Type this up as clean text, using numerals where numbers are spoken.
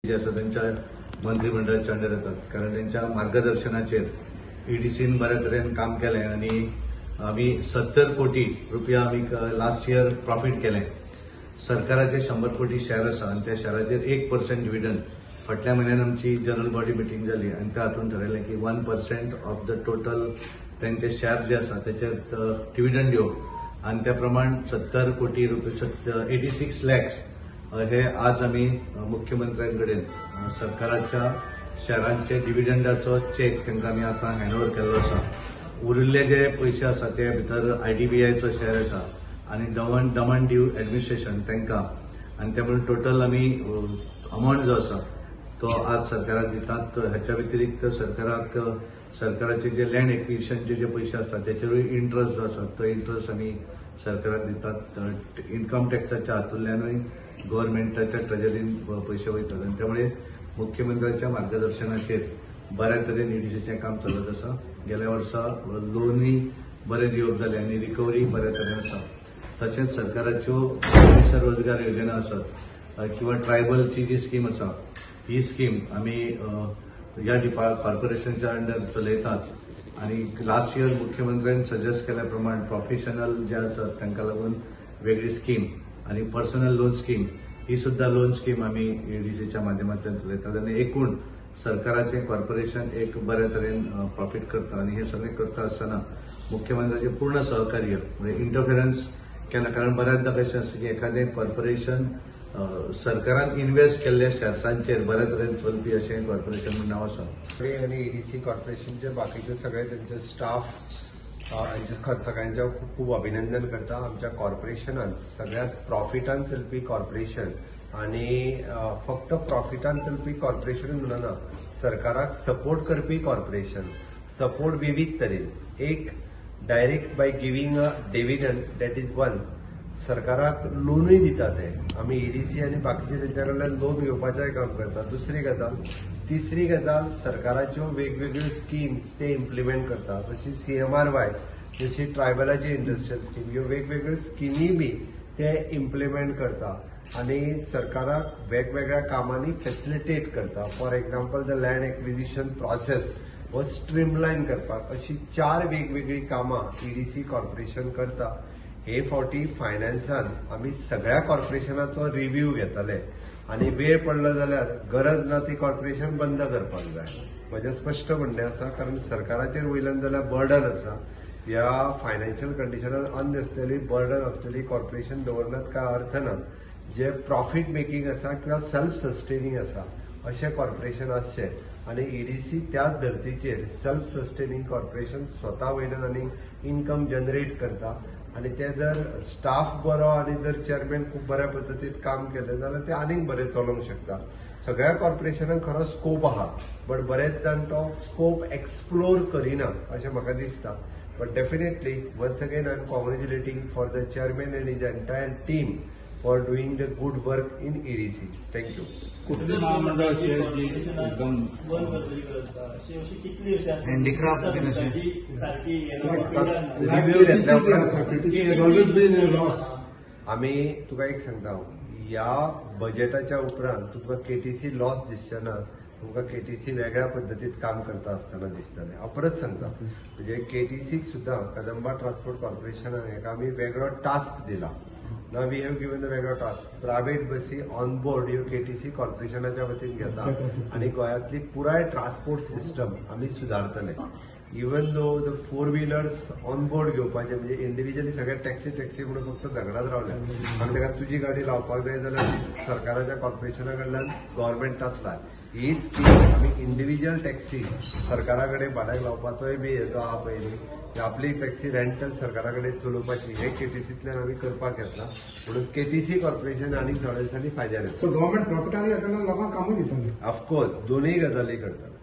जे आसा तांच्या मंत्रीमंडळाच्या अंडर येतात, कारण त्यांच्या मार्गदर्शनाचेर ईडीसीन बऱ्या तरेन काम केलें आनी आमी 70 कोटी रुपया आमी लास्ट इयर प्रॉफिट केलें. सरकाराचे 100 कोटी शेअर आसा आनी त्या शेअराचेर 1% डिविडंड फाटल्या म्हयन्यान आमची जनरल बॉडी मिटींग जाली आनी त्या हातून ठरयलें की 1% ऑफ the total त्यांचे शेअर जे आसा तेचेर डिविडंड दिवप आनी त्या प्रमाण 70 कोटी रुपया 86 लॅक्स हे आज आमी मुख्यमंत्र्यांकडेन सरकाराच्या शेअरांचे डिविडंडाचो चेक तांकां आमी आतां हँडओवर केल्लो आसा. उरिल्ले जे पयशे आसा ते भितर आयडीबीआयचो शेअर येता आनी दमण दीव एडमिनिस्ट्रेशन तांकां आनी त्यामुळे टोटल आमी अमावंट जो आसा तो आज सरकाराक दितात. हाच्या व्यतिरिक्त सरकाराक सरकाराचे जे लँड एक्विजिशनचे जे पयशे आसतात त्याचेरूय इंट्रस्ट जो आसा तो इंट्रस्ट आमी सरकाराक दितात. इन्कम टॅक्साच्या हातूंतल्यानूय गव्हर्मेंटाच्या ट्रेजरीन पयशे वयतात आनी त्यामुळे मुख्यमंत्र्यांच्या मार्गदर्शनाचेर बऱ्या तरेन ईडीसीचें काम चलत आसा. गेल्या वर्सा लोनूय बरें दिवप जालें आनी रिकवरी बऱ्या तरेन आसा. तशेंच सरकाराच्यो रोजगार योजना आसात किंवा ट्रायबलची जी स्कीम आसा ही स्कीम आमी ह्या कॉर्पोरेशनच्या अंडर चलयतात आनी लास्ट इयर मुख्यमंत्र्यान सजेस्ट केल्या प्रमाण प्रोफेशनल जे आसात तांकां लागून वेगळी स्कीम आनी पर्सनल लोन स्कीम ही सुद्दां लोन स्कीम आमी ईडीसीच्या माध्यमांतल्यान चलयतात आनी एकूण सरकाराचें कॉर्पोरेशन एक बऱ्या तरेन प्रॉफिट करता. आनी हें सगळें करता आसतना मुख्यमंत्र्याचें पूर्ण सहकार्य म्हणजे इंटरफेरन्स केन्ना, कारण बऱ्याचदा कशें आसता की एखादें कॉर्पोरेशन सरकारान इन्व्हेस्ट केल्ल्या शेअर्सांचेर बऱ्या तरेन चलपी अशें कॉर्पोरेशन म्हूण नांव आसा. आनी ईडीसी कॉर्पोरेशनचे बाकीचे सगळे त्यांचे स्टाफ हांचे सगळ्यांचे खूब खूब अभिनंदन करता. आमच्या कॉर्पोरेशनान सगळ्यात प्रॉफिटान चलपी कॉर्पोरेशन आनी फक्त प्रॉफिटान चलपी कॉर्पोरेशन म्हणना, सरकाराक सपोर्ट करपी कॉर्पोरेशन. सपोर्ट विविध तरेन, एक direct by giving a dividend, that is one. सरकाराक लोनूय दिता ते, आमी ईडीसी आनी बाकीचे तेंच्या कडल्यान लोन घेवपाचेंय काम करता. दुसरी गजाल, तिसरी गजाल, सरकाराच्यो वेगवेगळ्यो स्किम्स ते इम्प्लिमेंट करता, जशी CMRY, जशी ट्रायबलाची इंडस्ट्रियल स्कीम, ह्यो वेगवेगळ्यो स्किमी बी ते इम्प्लिमेंट करता आनी सरकाराक वेगवेगळ्या कामांनी फेसिलिटेट करता. For example, the land acquisition process हो स्ट्रीमलायन करपाक, अशी 4 वेगवेगळी कामां ईडीसी कॉर्पोरेशन करता. हे फावटी फायनान्सान आमी सगळ्या कॉर्पोरेशनाचो रिव्यू घेतले आनी वेळ पडलो जाल्यार गरज ना ती कॉर्पोरेशन बंद करपाक जाय. म्हजें स्पश्ट म्हणणें आसा, कारण सरकाराचेर वयल्यान जाल्यार बर्डन आसा. ह्या फायनान्शियल कंडिशनान अननेसेसरी बर्डन आसतली कॉर्पोरेशन दवरण्यात काय अर्थ ना. जे प्रॉफिट मेकिंग आसा किंवा सेल्फ सस्टेनिंग आसा अशें कॉर्पोरेशन आसचें आनी ईडीसी त्याच धर्तीचेर सेल्फ सस्टेनिंग कॉर्पोरेशन स्वता वयल्यान आनी इन्कम जनरेट करता आनी ते जर स्टाफ बरो आनी जर चेअरमॅन खूब बऱ्या पद्दतीन काम केलें जाल्यार ते आनीक बरें चलोवंक शकता. सगळ्या कॉर्पोरेशनाक खरो स्कोप आहा, बट बरेच जाण तो स्कोप एक्सप्लोर करिना अशें म्हाका दिसता. But definitely once again I am congratulating for the chairman and his entire team for doing the good work in EDC. Thank you. कुठली महामंडळाची जी एकदम रिव्ह्यू घेतल्या उपरांत आमी तुका एक सांगता, ह्या बजेटाच्या उपरांत तुमकां केटीसी लॉस दिसचे ना, तुमकां केटीसी वेगळ्या पद्दतीत काम करता आसतना दिसतलें. हांव परत सांगता, म्हणजे केटीसीक सुद्दां कदंबा ट्रान्सपोर्ट कॉर्पोरेशनाक हेका आमी वेगळो टास्क दिला. Now we have given the वेगळो टास्क, प्रायव्हेट बसी ऑन बोर्ड ह्यो केटीसी कॉर्पोरेशनाच्या वतीन घेता आनी गोंयांतली पुराय ट्रान्सपोर्ट सिस्टम आमी सुदारतले. Even though the 4 wheelers on board घेवपाचे, म्हणजे इंडिव्हिज्युअली सगळे टॅक्सी टॅक्सी म्हणून फक्त झगडात रावल्या, आनी ताका तुजी गाडी लावपाक जाय जाल्यार सरकाराच्या कॉर्पोरेशना कडल्यान गव्हर्मेंटात लाय. ही स्कीम आमी इंडिव्हिज्युअल टॅक्सी सरकारा कडेन भाड्याक लावपाचोय बी हेजो आहा पयलीं, आपली टॅक्सी रेंटल सरकारा कडेन चलोवपाची, हे केटीसींतल्यान आमी करपाक घेतला. म्हणून केटीसी कॉर्पोरेशन आनी थोड्या दिसांनी फायद्यान येतलें. सो गव्हर्मेंट प्रॉफिटान लोकांक कामूय दितले. ऑफकोर्स दोनूय गजाली करतले.